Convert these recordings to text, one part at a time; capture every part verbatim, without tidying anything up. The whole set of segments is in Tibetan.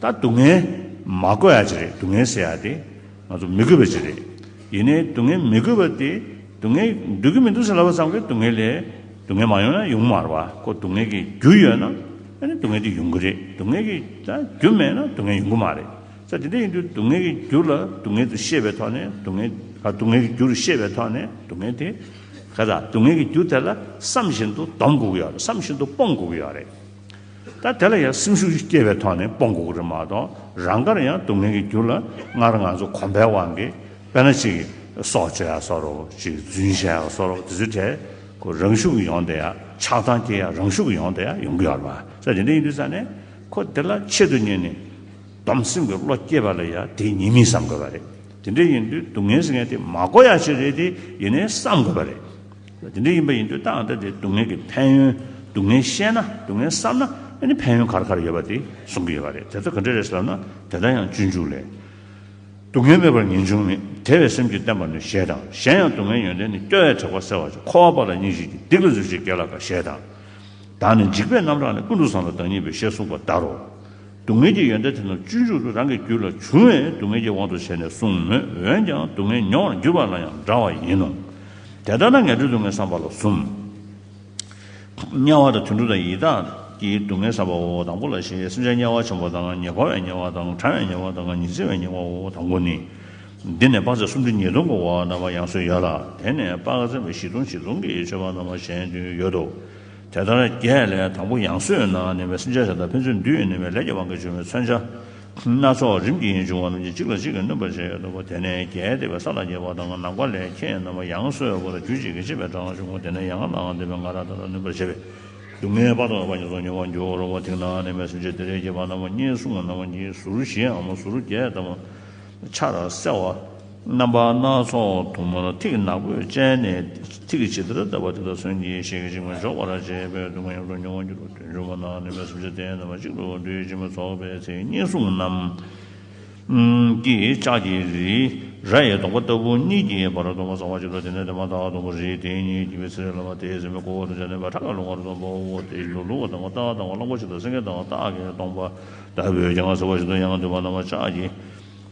ད་སྡུག་བསྔལ་མ་དགོས་ཡ་ཅིག་རེད། སྡུག་བསྔལ་ཟེར་ཡ་དེ་ང་ཚོ་མི་དགོས་པ་ཅིག་རེད། ཡིན་ནའི་སྡུག་བསྔལ་མི་དགོས་པ་དེ། སྡུག་བསྔལ་འདོད་ཀྱི་མི་འདུག་ཟེར་ལབ་པ་ཙམ་གྱིས་སྡུག་བསྔལ་ལས། སྡུག་བསྔལ་མ་ཡོང་ན་ཡོང་མ་རེད་པ། ཁོ་སྡུག་བསྔལ་གྱི་རྒྱུ་ཡོད་ན་ཨ་ནི་སྡུག་བསྔལ་དེ་ཡོང་གི་རེད། སྡུག་བསྔལ་གྱི་ད་རྒྱུ་མེད་ན་སྡུག་བསྔལ་ཡོང་གི་མ་རེད། ས་དེ་འདྲ་ཡིན་དུས་སྡུག་བསྔལ་གྱི་རྒྱུ་ལ་སྡུག་བསྔལ་དེ་ཤེས་པའི་ཐོག་ནས། སྡུག་བསྔལ་ག་སྡུག་བསྔལ་གྱི་རྒྱུ་རུ་ཤེས་པའི་ཐོག་ནས་སྡུག་བསྔལ་དེ་ག་ད་སྡུག་བསྔལ་གྱི་རྒྱུ་དེ་ལ་བསམ་བཞིན་དུ་སྡོམ་དགོས་ཀྱི་ཡོད་རེད། བསམ་བཞིན་དུ་སྤོང་དགོས་ཀྱི་ཡོད་རེད། ད་དེ་ལ་ཡང་སེམས་ཤུགས་ཤིག་སྐྱེས་པའི་ཐོག་ནས་སྤོང་དགོས་ཀྱི་རེད་མ་གཏོགས། རང་དགར་ཡང་སྡུག་བསྔལ་གྱི་རྒྱུ་ལ་སྔར་ང་ཚོ་གོམས་པའི་དབང་གིས་དཔེར་ན་ཅིག་སྲོག་གཅོད་ཡ་བཟོ་འདྲ་པོ། ཅིག་རྫུན་བཤད་ཡ་བཟོ་འདྲ་པོ། དེ་ཚོའི་གྲས་ཁོ་རང་ཤུགས་ཀྱིས་ཡོང་བསྡད་ཡ། ཆགས་སྡང་སྐྱེ་ཡ་རང་ཤུགས་ཀྱིས་ཡོང་བསྡད་ཡ་ཡོང་གི་ཡོད་རེད་པ། ས་དེ་འདྲ་ཡིན་དུས་ས་ནས་ཁོ་དེ་ལ་ཆེད་དུ་གཉེར་ནས་སྡོམ་སེམས་ཀྱི་བློ་སྐྱེས་པ་ལ་ཡ་དེ་ཉེས་དམིགས་བསམ་དགོས་པ་རེད། དེ་འདྲ་ཡིན་དུས་སྡུག་བསྔལ་ཟེར་མཁན་དེ་མ་དགོས་ཡ་ཅིག་རེད་དེ། ཡིན་ནའི་བསམ་དགོས་པ་རེད། དེ་འདྲ་ཡིན་པ་ཡིན་དུས་ད་ཨ་ད་དེ་སྡུག་བསྔལ་གྱི་ཕན་ཡོན། སྡུག་བསྔལ་ཤེས་ན། སྡུག་བསྔལ་བསམ་ན་ཨ་ནི་ཕན་ཡོན་ག་རེ་ག་རེ་ཡོད་པ་དེ་གསུང་གི་ཡོད་པ་རེད། དེ་ཚོ་ག་འདྲ་རེད་ཟེར་ན། དེ་ལྟར་ཡང་སྤྱོད་འཇུག་ལས། སྡུག་བསྔལ་མེད་པར་ངེས་འབྱུང་མེད། བདེ་བའི་སེམས་ཀྱིས་བརྟན་པར་ནུས། ཞེས་དང་། གཞན་ཡང་སྡུག་བསྔལ་ཡོན་ཏན་ནི། སྐྱོ་བས་དྲེགས་པ་སེལ་བར་བྱེད། འཁོར་བ་པ་ལ་སྙིང་རྗེ་སྐྱེད། སྡིག་ལ་རྫུ་འཕྲུལ་གྱིས་སྐྱེ་ལ་དཀའ། ཞེས་དང་། བདག་ནི་འཇིགས་པས་རྣམ་སྐྲག་ནས། ཀུན་ཏུ་བཟང་ལ་བདག་ཉིད་འབད། ཞེས་གསུངས་པ་ལྟར་རོ། སྡུག་བསྔལ་གྱི་ཡོན་ཏན་དེ་རྣམས་སྤྱོད་འཇུག་ཏུ་རང་གི་རྒྱུད་ལ་བྱུང་བས་སྡུག་བསྔལ་གྱི་དབང་དུ་བྱས་ནས་གསུངས་མོད། འོན་ཀྱང་སྡུག་བསྔལ་མྱོང་བར་འགྱུར་བ་ལ་ཡང་འདྲ་བ་ཡིན་ནོ། དེ་ལྟར་ན་ངན་འགྲོའི་སྡུག་བསྔལ་བསམ་པ་ལ་གསུམ། དམྱལ་བ་དང་དུད་འགྲོ་དང་ཡི་དྭགས་ཀྱི་སྡུག་བསྔལ་བསམ་པའོ། དང་པོ་ལ་ཞེས། སེམས་ཅན་དམྱལ་བ་ཆེན་པོ་དང་། ཉེ་འཁོར་བའི་དམྱལ་བ་དང་། ཕྲ་བའི་དམྱལ་བ་དང་། ཉི་ཚེ་བའི་དམྱལ་བའོ། དང་པོ་ནི། འདི་ནི་དཔག་ཚད་སུམ་ཁྲི་ཉིས་སྟོང་གི་འོག་རྣམ་པ་ཡང་སོས་ཡོད་ལ། དེ་ནས་དཔག་ཚད་བཞི་སྟོང་བཞི་སྟོང་གི་མཆོད་པ་རྣམ་པ་གཞན་དུ་ཡོད་དོ། དེ་ལྟར་བརྒྱད་ལས། དང་པོ་ཡང་སོས་ན་ནི་སེམས་ཅན་གཞན་དང་ཕན་ཚུན་འདུས་ནི་ལས་ཀྱི་དབང་གིས་བྱུང་བའི་མཚོན་ཆ་སྣ་ཚོགས་རིམ་གྱིས་འབྱུང་བ་རྣམས་ཀྱིས་གཅིག་ལ་གཅིག་གིས་གནོད་པར་བྱེད་དོ། དེ་ནས་རྒྱས་ཏེ་བས། ས་ལ་རྒྱས་པ་དང་། ནམ་མཁའ་ལས་ཁྱེད་རྣམས་ཡང་སོས་པ་དང་རྒྱུད་གཅིག་གིས་གཅིག་པའི་སྒྲ་འབྱུང་ངོ་། དེ་ནས་ཡང་ལའང་དེ་བས་ང་རང་དང་གནོད་པར་བྱེད་པའི་སྡུག་བསྔལ་དཔག་ཏུ་མེད་པ་ཉེར་བསྡོགས་མྱོང་བར་འགྱུར་རོ། དེ་ན་ནི་སེམས་ཅན་དེ་ལས་སྐྱེས་པ་རྣམས་ཀྱིས་སྙན་གསུངས་རྣམས་ཀྱི་ཟུར་བཞིའམ་ཟུར་བརྒྱད་ཙམ། ཆར་གསལ་བ། རྣམ་པ་སྣ་ཚོགས་དུ་མར་ཐིག་ནག་པོས་བཅད་ནས། ཐིག་ཇི་ལྟར་བཏབ་པ་དེ་དག་ཚོན་གྱིས་ཞལ་གྱིས་བཅིངས་པས་འཇོག་པར་བྱེད་པས་སྡུག་བསྔལ་ཉམས་སུ་མྱོང་བར་འགྱུར་རོ། དོན་བྱུང་བ་ན་ནི་སེམས་ཅན་དེ་རྣམས་གཅིག་ཏུ་འདུས་ཕྱི་མ་རྫོགས་པའི་ཚེ་སྙན་གསུངས་རྣམས་ཀྱི་ལྕགས་ཀྱི་རི་ར་ཡི་གདོང་པ་ལྟ་བུ་གཉིས་ཀྱི་བར་གདོང་པ་ཟ་བར་བྱེད་དོ། དེ་ནས་དེ་མ་ཐག་གདོང་པ་རིའི་གདན་གཉིས་འགྱིང་བའི་ཚེ་རིང་ལ་བ་དེའི་ཟིན་པའི་ཀོ་བ་དང་བཅས་ནས་བ་ཁྲག་གི་རླུང་བར་གདོང་པའོ། དེ་ལུ་ལུ་བ་དང་པོ་རྟ་དང་པོ་གླང་པོ་ཆེ་དང་སེང་གེ་དང་སྟག་གི་གདོང་པ་ལྟ་བུའི་རྒྱ་མཚོ་བ་བཞིན་དུ་ཡང་འདུས་པ་རྣམས་ལྕགས་ཀྱི།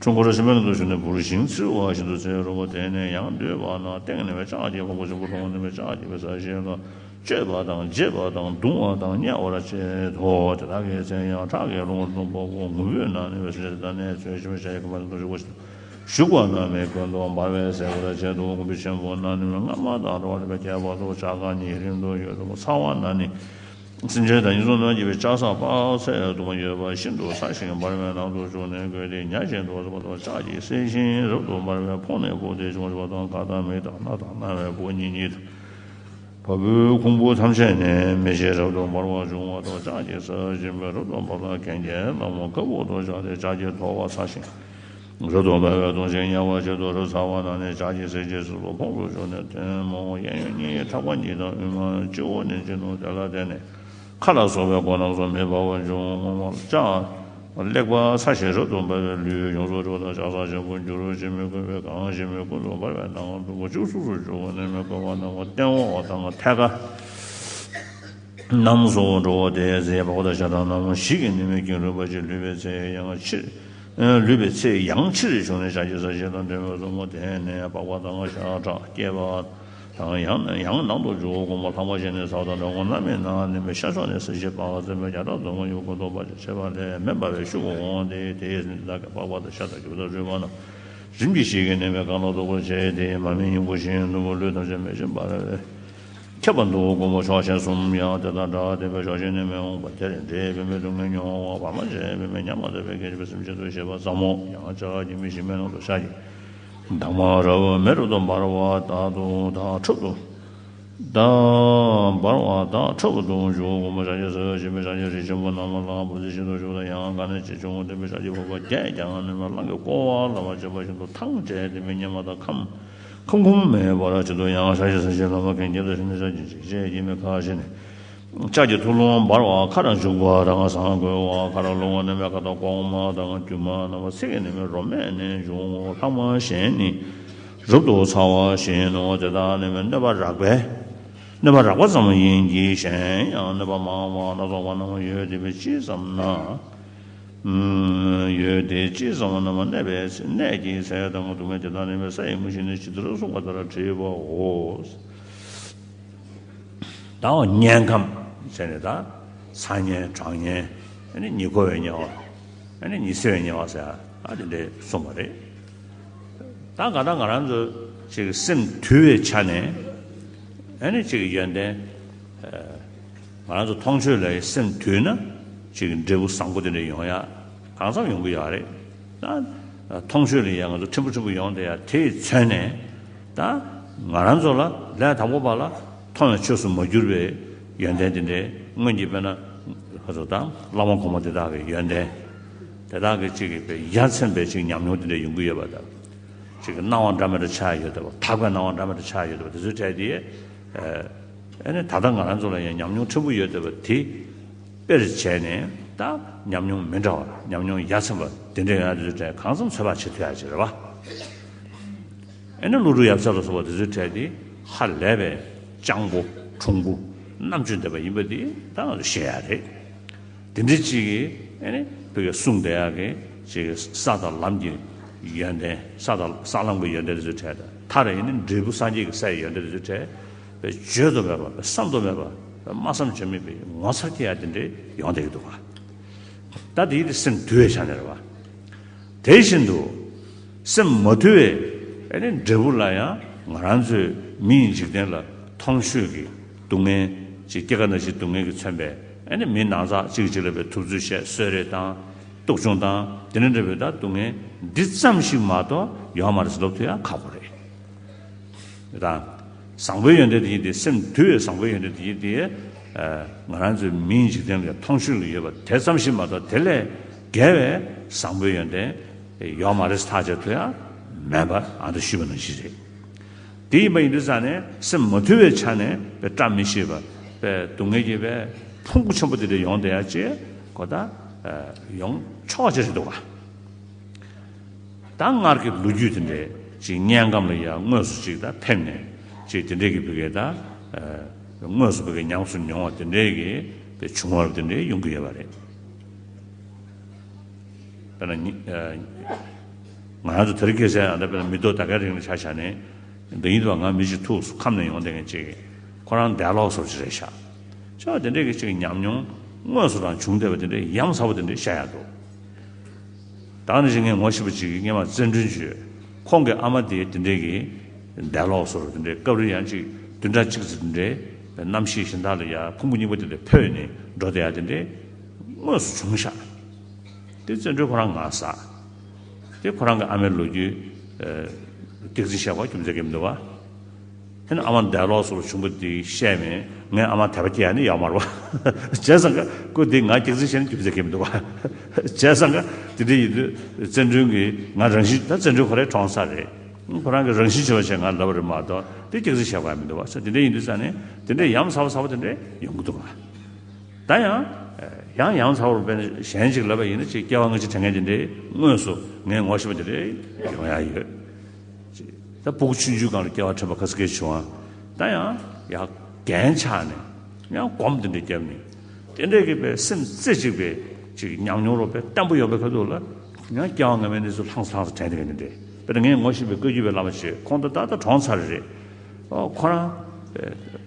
ཁྲོམ་སྐོར་ཤིང་པའི་ནང་དུ་ཞུགས་ནས་འབུར་ཞིང་འཚིར་བ་བཞིན་དུ་འཚེར་རོ། དེ་ནས་ཡང་འདུས་པ་ན་སྟེང་ནས་ལྕགས་ཀྱི་ཕུང་པོ་ཆེན་པོ་ལྷུང་ནས་ལྕགས་ཀྱི་ས་གཞན་ལ་གཅོད་པ་དང་འབྱེད་པ་དང་རྡུང་བ་དང་དམྱལ་བར་བྱེད་དོ། དེ་དག་གི་ཚེ་ཡང་ཁྲག་གི་རླུང་བར་གདོང་པའོ། ངུ་འབོད་ན་ནི་སེམས་ཅན་དེ་དག་ནི་ཚུལ་ཤིང་ཤ་ཡི་ཁ་བ་ནང་དུ་ཞུགས་པ་ཞིག་ཞུགས་པ་རྣམས་ཀུན་ཏུ་འབར་བའི་ཟེར་བར་བྱེད་དོ། ངུ་འབོད་ཆེན་པོ་ན་ནི་སྔ་མ་དང་འདྲ་བ་ལས་ཁྱད་པར་དུ་ཆགས་སྡང་གཉིས་རིམ་དུ་ཡོད་དོ། ཚ་བ་ན་ནི། སེམས་ཅན་དང་ངན་སོང་རྣམས་ཀྱི་ལྕགས་ཟངས་དཔག་ཚད་དུ་མ་ཡོད་པ་ཤིན་ཏུ་ཚ་ཞིང་འབར་བའི་ནང་དུ་ཞུགས་ནས་བསྐོལ་ཏེ་ཉ་བཞིན་དུ་ཟ་བ་དང་། ལྕགས་ཀྱིས་བསྲེགས་ཤིང་རབ་ཏུ་འབར་བའི་ཕོངས་ནི་ཕོག་སྟེ་བྱུང་བ་དང་། མཁའ་དང་མེ་དང་སྣ་དང་སྣ་བའི་བུ་གཉིས་གཉིས་དང་། བ་སྤུའི་ཁུང་བུ་ཐམས་ཅད་ནས་མེ་ཤེད་རབ་ཏུ་འབར་བ་བྱུང་བ་དང་། ལྕགས་ཀྱིས་ཟ་བཞིན་པའི་རབ་ཏུ་འབར་བ་གན་རྐྱལ་ལ་མོ་ཁ་སྦུབ་ཏུ་བཞག་སྟེ་ལྕགས་ཀྱི་ཐོ་བ་ཚ་ཞིང་། རབ་ཏུ་འབར་བས་གདུང་ཞིང་དམྱལ་བར་བྱེད་དོ། རབ་ཚ་བ་ན་ནི་ལྕགས་ཀྱིས་བསྲེགས་ཤིང་རབ་ཏུ་ཕོངས་སུ་ཞུགས་ནས་ཐལ་མོ་སྦྱར། གཡས་གཡོན་གཉིས་ཕྲག་པ་གཉིས་དང་དབུས་མ་སྤྱི་བོ་ནས་འབྱིན་ནོ། དེ་ལ་བརྟེན་ནས་མཁའ་ལ་སོགས་པའི་སྒོ་རྣམས་སུ་མེ་འབར་བར་འབྱུང་ངོ་། ལྕགས་ཀྱི་ལེགས་པར་ཚ་ཞིང་རབ་ཏུ་འབར་བས་ལུས་ཡོངས་སུ་འཁྲུགས་དང་ལྕགས་ཟངས་ཆེན་པོར་འགྱུར་རོ། ཕྱི་མའི་བསྐོལ་བས་གང་ཞིག་མེ་ཀུན་ཏུ་འབར་བའི་ནང་དུ་བཅུག་ཚུགས་སུ་འཇུག་ནས་མེ་བསྐོལ་བ་ན་སྟེང་འོག་དང་ཐད་ཀར་རྣམས་སུ་འགྲོ་བ་སྟེ། ཟས་པགས་པ་དང་ཤ་དང་སྣ་མོ་བཞི་གི་ནི་མས་ཀྱང་རུས་པ་ཆེ། ལུས་པའི་ཚེ་ཡང་ཕྱིར། ལུས་པའི་ཚེ་ཡང་ཕྱིར་བྱུང་ནས་ལྕགས་ཀྱི་ས་གཞན་དང་འདྲེས་མའི་གཟུགས་མོ་དེ་ནས་པགས་པ་དང་ཤ་ཁྲག་སྐྱེས་པ་དང་། ཡང་ཡང་ནང་དུ་འཇུག་གོ་མོ་ལྷག་མ་བྱས་ནས་ཟ་བ་དང་འདྲ་ངོ་། རྣམ་སྨིན་ན་ནི་མས་ཤ་ཤོག་ནས་ཟིལ་ཞིག་པགས་ཙེ་མོ་བརྒྱ་ཕྲག་བདུན་མོ་ཡུག་ཀུན་ཏུ་འབར་ཞིང་མཆེད་པ་ལས་མེ་འབར་བའི་ཤུགས་འོང་སྟེ། དེས་ནི་བདག་གི་པགས་པ་དང་ཤ་དང་རྒྱུ་དང་རུས་པ་རྣམས་རིམ་གྱིས་ཞིག་གིས་ནི་མས་གང་ལ་ལྡོག་པར་བྱས་ཏེ་མར་མེ་སྙིང་པོ་བཞིན་ནུབ་མོ། ལུས་ཐམས་ཅད་མེ་བཞིན་འབར་བས། ཁྱབ་པ་འདུག་གོ་མོ་ཕྱོགས་ཆེན་གསུམ་ཡང་དེ་དང་འདྲ། དེ་འབད་ཕྱོགས་ཞེན་ནི་མི་འོང་བ་དེར་འདྲེས་པའི་མི་སྡུག་བསྔལ་མྱོང་བ་བར་མ་ཆད་པའི་མི་ཉམས་པ་དང་བས་སྐད་ཅིག་པའི་སེམས་ཅན་དུ་ཤེས་པ་ཙམ་མོ། ཡང་ལྕགས་ཀྱི་མེ་ཞིག་མའི་ནང་དུ་ཤ་ཀྱི་དྭངས་མ་རབ་མེ་རབ་ཏུ་འབར་བ་དག་ཏུ་དག་ཁྲབ་ཏུ་དག་འབར་བ་དག་ཁྲབ་ཏུ་འཇུག་གོ་མོ་ཕྱོགས་ཆེན་ས་ཞེས་པའི་ཕྱོགས་ཆེན་རི་ཆེན་པོ་རྣམས་ལ་འབབ་སྟེ་ཞིང་དུ་ཞུགས་ལ། ཡང་གང་ནས་ཅི་བྱུང་དེ་འབད་ཕྱོགས་ཀྱི་ཕུང་པོ་བརྒྱད་ཀྱང་ནི་མས་གླང་གི་ཀོ་བ་ལ་བ་བྱེད་པ་བཞིན་དུ་ཐང་བཅད་དེ་མི་སྙན་པ་དང་ཁམས། ཁམ་ཁུམ་མེད་པར་བྱེད་དོ། ཡང་ཕྱོགས་ཆེན་ས་གཞན་ལ་མ་གན་རྐྱལ་དང་ཞུགས་ནས་ལྕགས་ཀྱི་འཇིགས་བྱེད་ཀྱི་མེ་ཁ་ཕྱེ་ནས། ལྕགས་ཀྱི་ཐུ་ལུང་འབར་བ་ཁར་འཇུག་པ་དང་ཟངས་བསྐོལ་བ་ཁར་ལྷུང་བ་ནི་མས་ཁ་དོག་ལྐོག་མ་དང་རྒྱུ་མ་རྣམ་པ་ཚིག་གི་ནི་མས་རོ་མས་ནི་འབྱུང་ངོ་། ལྷག་མ་གཞན་ནི་རབ་ཏུ་ཚ་བ་བཞིན་ནོ། དེ་དག་ནི་མས་གནོད་པ་རགས་པས་གནོད་པ་རགས་པ་ཙམ་ཡིན་གྱི། གཞན་ཡང་གནོད་པ་མང་བ་སྣ་ཚོགས་པ་རྣམས་ཡོད་དེ་འབད་ཅི་ཙམ་ན། ཡོད་དེ། ཅི་བསམ་པ་རྣམ་པར་གནས་པའི་གནས་ཀྱི་ས་ཡི་མཐའ་ལ་སྡུག་བསྔལ་ཇི་ལྟར་མྱོང་བའི་ས་ཡི་མུ་བཞི་ནི་ཇི་ལྟར་གསུངས་པ་ལྟར་བྲིས་པའོ། ད་འོ་དམྱལ་ཁམས་ཟེར་ནས། ད་ཚ་དམྱལ་གྲང་དམྱལ། ཨ་ནི་ཉི་ཁོ་བའི་དམྱལ་བ། ཨ་ནི་ཉི་ཚེ་བའི་དམྱལ་བ་ཟེར། ཨ་དེ་འདྲས་གསུངས་པ་རེད། ད་ག་ད་ང་རང་ཚོ་ཅིག་སེམས་དུལ་བའི་ཆ་ནས། ཨ་ནི་ཅིག་ཡོན་ཏན། ང་རང་ཚོ་མཐོང་ཆོས་ལ་སེམས་དུལ་ན་ཅིག་འབྲས་བུ་བཟང་པོ་དེ་འདྲ་ཡོང་ཡ་གང་འཚམ་ཡོང་གི་ཡོད་རེད། ད་མཐོང་ཆོས་ལ་ཡ་ང་ཚོ་ཕྲན་བུ་ཕྲན་བུ་ཡོང་བསྡད་ཡ་དེས་མཚོན་ནས། ད་ང་རང་ཚོ་ལ་ལས་དང་པོ་པ་ལ་མཐོང་བའི་ཆོས་སུ་མ་གྱུར་པའི་ཡོན་ཏན་དེ་འདྲའི། སྔོན་གྱི་དཔེར་ན་ཁོ་ཚོ་དང་བླ་མ་གོང་མ་དེ་དག་གི་ཡོན་ཏན་དེ་དག་གི་ཅིག་གི་ཡ་མཚན་པའི་ཅིག་ཉམས་མྱོང་དེ་འདྲ་ཡོང་གི་ཡོད་པ་དང་། ཅིག་གི་སྣང་བ་འདྲ་མི་འདྲ་ཆགས་ཡོད་བསྡད་པ། དག་པའི་སྣང་བ་འདྲ་མི་འདྲ་ཆགས་ཡོད་བསྡད་པ་དེ་ཚོའི་གྲས་དེ། ཨ་ནི་ད་ལྟ་ང་རང་ཚོ་ལ་ཡང་ཉམས་མྱོང་ཕྲན་བུ་ཡོད་བསྡད་པ་དེ་དཔེར་བྱས་ནས། ད་ཉམས་མྱོང་མི་འདྲ་བ། ཉམས་མྱོང་ཡ་མཚན་པ་དེ་འདྲ་ཡོང་ཡ་དེ་ཚོའི་གྲས་གང་འཚམ་ཚོད་དཔག་བྱེད་ཐུབ་ཡ་ཅིག་རེད་བ། ཨ་ནི་ཀླུ་སྒྲུབ་ཡབ་སྲས་ལ་སོགས་པ་དེ་ཚོའི་གྲས་དེ་ཧ་ལས་པའི་སྤྱང་པོ་གྲུང་པོ་རྣམ་དཔྱོད་ལྡན་པ་ཡིན་པ་དེ་ད་ང་ཚོ་ཤེས་ཡ་རེད། དེ་འདྲ་ཅིག་གིས་ཨ་ནི་བོད་ཀྱི་གསུང་དེ་ཡག་གི་ཅིག་ས་དང་ལམ་གྱི་ཡོན་ཏན། ས་དང་ས་ལམ་གྱི་ཡོན་ཏན་དེ་ཚོའི་གྲས་དང་། མཐར་ཡིན་ནི་འབྲས་བུ་སངས་རྒྱས་ཀྱི་སའི་ཡོན་ཏན་དེ་ཚོའི་གྲས་བས་བརྗོད་དུ་མེད་པ། བས་བསམ་དུ་མེད་པ། བས་སྨྲ་བསམ་བརྗོད་མེད་པའི་ངོ་མཚར་སྐྱེ་ཡ་དེ་འདྲ་ཡོང་བསྡད་ཀྱི་འདུག་ག། ད་དེ་དེ་སེམས་དུལ་བའི་ཆ་ནས་རེད་བ། དེ་བཞིན་དུ་སེམས་མ་དུལ་བའི་ཨ་ནི་འབྲས་བུ་ལ་ཡང་ང་རང་ཚོའི་མི་ཡི་འཇིག་རྟེན་ལ་མཐོང་ཆོས་ཀྱི་སྡུག་བསྔལ་ཅིག་སྐྱེ་རྒ་ན་འཆིའི་སྡུག་བསྔལ་གྱིས་མཚོན་པའི། ཨ་ནི་མི་ནང་ཚགས་གཅིག་གིས་གཅིག་ལ་བའི་ཐུབ་ཚོད་བཤད། གསོད་རེས་བཏང་། སྡུག་སྦྱོང་བཏང་། དེ་འདྲ་འདྲ་བའི་ད་སྡུག་བསྔལ་འདི་ཙམ་ཞིག་མ་གཏོགས་ཡོད་མ་རེད་ཟེར་ལབ་ཐུབ་ཡ་ཁག་པོ་རེད། ད་བཟང་པོའི་ཡོན་ཏན་དེ་ཡིན་ཏེ། སེམས་དུལ་བའི་བཟང་པོའི་ཡོན་ཏན་དེ་ཡིན་ཏེ། ཨ་ང་རང་ཚོའི་མིའི་འཇིག་རྟེན་ལ་མཐོང་ཆོས་ལ་ཡོད་པ་དེ་ཙམ་ཞིག་མ་གཏོགས་དེ་ལས་བརྒལ་བའི་བཟང་པོའི་ཡོན་ཏན་ཡོད་མ་རེད་ཟེར་ཐག་བཅད་ཐུབ་ཡ་མེད་པ་ཨ་ད་ཞུས་པ་ནང་བཞིན་རེད། དེ་ཡིན་པ་ཡིན་དུས་ཙང་ནས་སེམས་མ་དུལ་བའི་ཆ་ནས་བས་བཀྲ་མི་ཤིས་པ། བས་སྡུག་བསྔལ་གྱིས་བས་ཕུང་པོ་ཆེན་པོ་དེ་འདྲ་ཡོང་བསྡད་ཡ་ཅིག་གོ་ད་ཡོང་ཆོག་ཅིག་རེད་འདུག་ག། ད་སྔར་གྱི་ལོ་རྒྱུས་དེ་འདྲས་ཅིག་དམྱལ་ཁམས་ལ་ཡང་དངོས་སུ་ཅིག་ད་ཕེབས་ནས་ཅིག་དེ་འདྲས་ཀྱི་བུ་གའི་ད་དངོས་སུ་བུ་གའི་ཉམས་སུ་མྱོང་བ་དེ་འདྲས་ཀྱི་བུ་བྱུང་བ་དེ་འདྲས་ཡོང་གི་ཡོད་པ་རེད། དཔེར་ན་ཉི་ང་རང་ཚོ་དེ་རིང་ཁ་སང་ཡང་ད་དཔེར་ན་མི་ཐོག་ད་གའི་རིང་ལ་ཆ་བཞག་ནས། འདི་ཡིན་དུས་ང་མི་ཞིག་ཐུག་སོང་། ཁམས་ནས་ཡོང་བསྡད་མཁན་ཅིག་ཁོ་རང་འདས་ལོག་སོར་ཅིག་རེད་ཤག་ཅོག་དེ་འདྲས་ཀྱི་ཅིག་ཉམས་མྱོང་དངོས་སུ་རང་བྱུང་བསྡད་པ་དེ་འདྲས་ཡ་མཚན་པོ་དེ་འདྲས་བཤད་ཡག་འདུག་ད་ནི་ཅིག་ངས་ངོ་ཤེས་པ་ཅིག་གིས་སྔོན་མ་བརྩོན་འགྲུས་བྱོས། ཁོང་གི་ཨ་མ་དེ་དེ་འདྲས་ཀྱི་འདས་ལོག་སོར་དེ་འདྲས་སྐབས་རེ་ཡང་ཅིག་བདུན་ཕྲག་གཅིག་ཙམ་དེ་འདྲས་རྣམ་ཤེས་གཞན་དག་ལ་ཡ་ཕུང་པོ་རྙིང་པ་དེ་འདྲས་འཕོས་ནས་འགྲོ་བསྡད་ཡ་དེ་འདྲས་དངོས་སུ་བྱུང་ཤག་དེ་བརྩོན་འགྲུས་ཁོ་རང་ངར་བསགས། དེ་ཁོ་རང་གི་ཨ་མའི་ལོ་རྒྱུས་ཨ་སྡིག་ཅན་བཤད་པ་རྒྱུ་མཚན་གང་ཡང་མི་འདུག་བ། དེ་ནི་ཨ་མ་འདས་ལོག་སོར་བྱུང་བ་དེ་བཤད་ནས་ངས་ཨ་མ་དད་པ་སྐྱེ་ཡ་ནི་ཡོད་མ་རེད་བ། བྱས་ཙང་ཀ་ཁོ་དེ་ང་སྡིག་ཅན་བཤད་ནི་རྒྱུ་མཚན་གང་ཡང་མི་འདུག་བ། བྱས་ཙང་ཀ་དེ་འདྲ་ཡིན་དུས་བརྩོན་འགྲུས་ཀྱིས་ང་རང་བཞིན། ད་བརྩོན་འགྲུས་ཁོ་རའི་གྲོངས་ཚར་རེད། ཁོ་རང་གི་རང་བཞིན་བྱས་པ་བྱས་ང་ལབ་པ་རེད་མ་གཏོགས་དེ་སྡིག་ཅན་བཤད་པ་ཡང་མི་འདུག་བ། དེ་འདྲ་ཡིན་དུས་ཙང་ནས་དེ་འདྲ་ཡ་མཚན་པོ་ཚ་པོ་དེ་འདྲ་ཡོང་གི་འདུག་བ། ད་ཡང་། ཡང་ཡང་ཚ་བོར་དཔེར་ན་གཞན་ཅིག་ལབ་པ་ཡིན་ན། ཅིག་སྐྱེ་བ་སྔ་ཕྱི་དྲན་མཁན་དེ་འདྲའི་དངོས་སུ་ངས་ངོ་ཤེས་པ་དེ་འདྲའི་ཡོང་ཡ་ཡོད། ཅིག་ད་ཕྲུ་གུ་ཆུང་ཆུང་སྒང་ལ་སྐྱེ་བ་ཕྲན་བུ་ག་ཚོད་སྐྱེ་བྱུང་བ། ད་ཡང་ཡང་རྒན་ཆགས་ནས་ཡང་སྒོམ་དེ་འདྲ་བརྒྱབ་ནས། དེ་འདྲའི་གི་པའི་སེམས་རྩེ་གཅིག་པའི་ཅིག་ཉམས་མྱོང་རོ་པའི་བརྟན་པོ་ཡོད་པའི་ཁ་ཐུག་ལ་ཡང་སྐྱེ་བ་སྔ་མའི་གནས་ཚུལ་ལྷང་ལྷང་དྲན་དེ་འདྲ་དེ་འདྲ། དཔེར་ན་ངས་ངོ་ཤེས་པའི་བཀའ་བརྒྱུད་པའི་བླ་མ་ཞིག་ཁོང་ད་ད་ད་གྲོངས་ཚར་རེད། ཨོ་ཁོ་རང་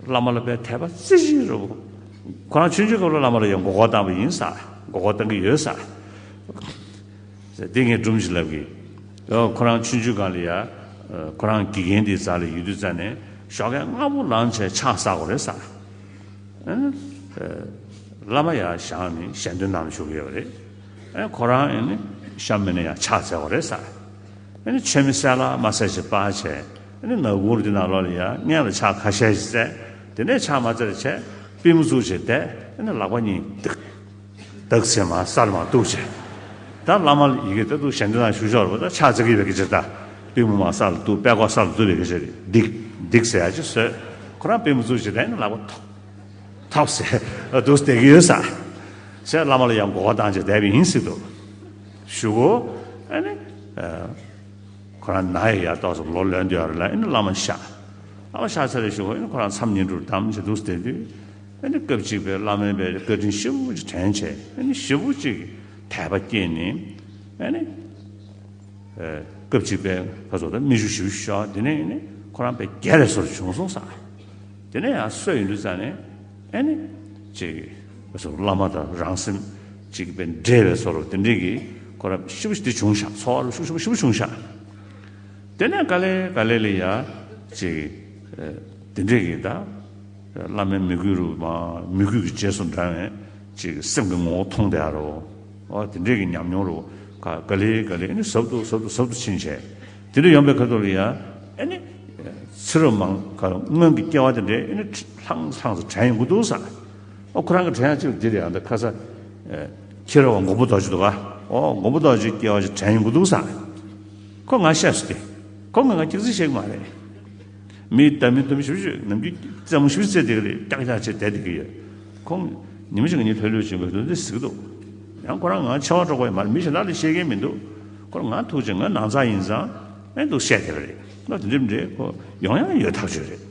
བླ་མ་ལ་དཔེ་དད་པ་རྩེ་གཅིག་རེད་བོ། ཁོ་རང་ཆུང་ཆུང་སྐབས་ལ་བླ་མ་ལ་ཡང་མགོ་སྐོར་བཏང་བ་ཡིན་ས། མགོ་སྐོར་བཏང་གི་ཡོད་ས། དེ་ངས་སྒྲུང་ཞིག་ལབ་གི། ཨོ་ཁོ་རང་ཆུང་ཆུང་སྒང་ལ་ཡ། ཁོ་རང་དགེ་རྒན་དེའི་རྩ་ལ་ཡོད་དུས་ཙ་ནས་ཞོགས་ཀས་སྔ་པོ་ལངས་བྱས་ཕྱག་བསགས་དགོས་རེད་ས། བླ་མ་ཡར་བཞེངས་ནས་ཞལ་འདོན་གནང་བཞུགས་ཡོད་པ་རེད། ཁོ་རང་ཨེ་ནི་གཤམ་མེད་ནས་ཡང་ཕྱག་འཚལ་བ་རེད་ས། ཨེ་ནི་མཆོད་མེ་གསལ་ལ་མ་གསལ་ཞིག་སྤར་བྱས། ཨེ་ནི་ནག་ཁུང་འདི་ནང་ལོགས་ལ་ཡང་སྔོན་ལ་ཕྱག་ཁ་ཤས་ཤིག་བཙལ། དེ་ནས་ཕྱག་མ་བཙལ་བྱས་པུས་མོ་བཙུགས་བྱས་བསྡད། ཨེ་ནི་ལག་པ་གཉིས་ཏིག་ཏག་བྱས་མར་ས་ལ་མར་གཏུགས་བྱས། ད་བླ་མ་ཡི་གེ་ད་དུང་ཞལ་འདོན་གནང་བཞུགས་ཤོར་བ། ད་ཕྱག་འཚལ་གི་ཡོད་པའི་སྐད་ཆ། ད་པུས་མོ་མར་ས་ལ་གཏུགས། པད་ཀོག་ས་ལ་གཏུགས་པའི་སྐད་ཆ་རེད། སྡིག་སྡིག་ཟེར་ཡ་ཅིག་བཟོས། ཁོ་རང་པུས་མོ་བཙུགས་བྱས་བསྡད། ཨེ་ནི་ལག་པ་ཐོག་ཐབས་ཟེར་འདུག་བསྡད་ཀྱི་ཡོད་ས། ཟེར་བླ་མ་ལ་ཡང་མགོ་སྐོར་བཏང་བྱས་བསྡད་པ་ཡིན་སྲིད་དོ། གཞུག་གུ་ཨ་ནི། ཁོ་རང་ན་ཡི་ཡར་ཏོག་ཙམ་ལོ་ལོན་དུས་ཡར་ལ་ཨ་ནི་བླ་མ་གཤེགས། བླ་མ་གཤེགས་ཚར་བའི་གཞུག་གུ་ཨ་ནི་ཁོ་རང་མཚམས་བསྙེན་སྒྲུབ་བསྡམས་བྱས་འདུག་བསྡད་དུས། ཨ་ནི་སྐབས་གཅིག་པའི་བླ་མའི་པའི་བཀའ་དྲིན་ཞེ་པོ་ཅིག་དྲན་བྱས། ཨ་ནི་ཞེ་པོ་ཅིག་དད་པ་སྐྱེས་ནས། ཨ་ནི། ཨེ། སྐབས་གཅིག་པའི་ཁ་སོ་ད་མི་ཞུ་ཞིབ་ཞུ་དེ་ནས་ནི་ཁོ་རང་པའི་རྒྱལ་ལས་སོར་བྱུང་སོང་ས། དེ་ནས་ཡང་སོས་ཡིན་དུས་ཙང་ནས་ཨ་ནི། ཅིག་སོ་བླ་མ་དང་རང་སེམས་ཅིག་པའི་འདྲེས་པའི་སོ་རུ་དེ་འདྲས་ཀྱི་ཁོ་རང་ཞིབ་ཞིབ་དེ་བྱུང་ཤག་འཚོ་བ་རུ་ཞིབ་ཞིབ་ཞིབ་བྱུང་ཤག་དེ་ནས་ག་ལེ་ག་ལེ་ལ་ཡ་ཅིག་དེ་འདྲས་ཀྱི་ད། བླ་མའི་མོས་གུས་རུ་མ་མོས་གུས་ཀྱི་རྗེས་སུ་འབྲང་བའི་ཅིག་སེམས་ཀྱི་ངོ་བོ་མཐོང་བསྡད་རོ། ཨོ་དེ་འདྲས་ཀྱི་ཉམས་མྱོང་རུ་ག་ག་ལེ་ག་ལེ་ཨ་ནི་ཟབ་ཏུ་ཟབ་ཏུ་ཟབ་ཏུ་ཕྱིན་བྱས། དེ་འདྲ་ཡོང་པའི་ཁ་ཐུག་ལ་ཡ་ཨ་ནི་ཚེ་རབས་མང་ག་སྔོན་གྱི་སྐྱེ་བ་དེ་འདྲས་ཨ་ནི་ལྷང་ལྷང་དུ་དྲན་ཡོང་གི་འདུག་ས། ཨོ་ཁོ་རང་གི་དྲན་ཡག་ཅིག་འདི་རེད་ཨ། འདི་ཁ་ས་ཁྱེད་རང་མགོན་པོ་རྡོ་རྗེ་འདུག་ག་ཨོ་མགོན་པོ་རྡོ་རྗེ་སྐྱེ་བ་ཅིག་དྲན་ཡོང་གི་འདུག་ས། ཁོ་ང་བཤད་སོ་དེ། ཁོ་ང་ང་ཅིག་ཅིག་བཤད་གི་མ་རེད། མི་ལྟ་མི་འདུམ་ཞིབ་ཞིབ་ནམ་རྒྱུན་རྩེད་མོ་ཞིབ་རྩེད་དེ་རེད། ཀྱག་ཀྱག་བྱེད་བསྡད་དེ་གི་ཡོད། ཁོང་ཉི་མ་ཞིག་ངེད་ལྷོད་ལྷོད་བྱེད་པའི་དོན་དེ་ཟིག་འདུག་ཡང་ཁོ་རང་ང་ཆེ་བ་སྒྲོག་པ་ཡོད་མ་རེད། མི་གཞན་དག་ལ་བཤད་མཁན་མི་འདུག་ཁོ་རང་ང་ཐུག་ཅིང་ང་ནང་ཚགས་ཡིན་ཙང་ཨེ་འདུག་བཤད་དེ་རེད། ང་དེ་འདྲ་མི་འདྲ་ཁོ་ཡོང་ཡང་ཡོད་ཐག་ཆོད་རེད།